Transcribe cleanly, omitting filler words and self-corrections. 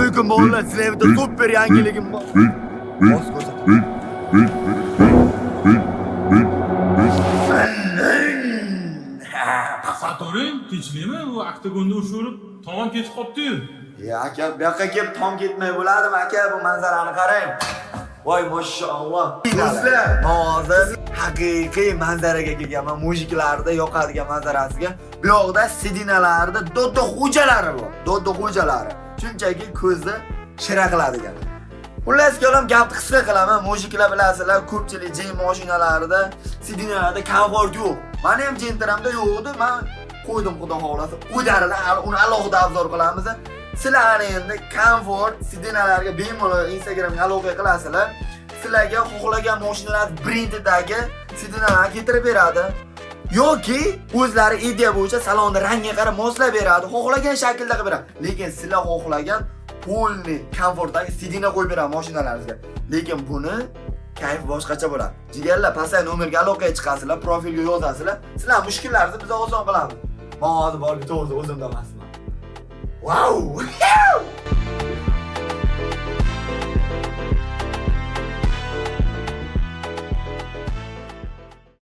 Alaykum, bolalar, sizlarga bitta super yangiligim bor. Hozir ko'rsataman. Satoring, tinchlikmi? U oktagonda urishib, tomon ketib qolibdi-yu. Ya aka, bu yoqqa kelib tom ketmay bo'ladimi, aka? Bu manzarani qarang. Voy, mashalloh. Do'stlar, men hozir haqiqiy manzaraga kelganman. Mujiklarda yoqadigan manzarasiga. Bu yoqda sidinalarda dodo xo'jalari bor. Dodo xo'jalari. Shunchaki ko'zni shira qiladigan. Xullas kalom, gapni qisqa qilaman. Mujiklar, bilasizlar, ko'pchilik jen mashinalarida, sidinalarda komfort yo'q. Mani ham Gentra'mda yo'q edi. Men qo'ydim, xudo xohlasa. Udarida hali uni alohida обзор qilamiz. Sizlarni endi komfort sidinalarga bemalol Instagramga aloqa qilasizlar. Sizlarga xohlagan mashinalar brendidagi sidinalarni keltirib beradi. Yoki o'zlari ideya bo'yicha salonni rangiga qarab moslab beradi, xohlagan shaklda qilib beradi. Lekin sizlar xohlagan полный komfortdagi sidina qo'yib beradi mashinalaringizga. Lekin buni kayf boshqacha bo'ladi. Jigarlar, pastdagi nomerga aloqaga chiqasizlar, profilga yozasizlar. Sizlar mushkullaringizni biz oson qilamiz. Men hozir borib, to'g'ri, o'zimda emasman. Vau!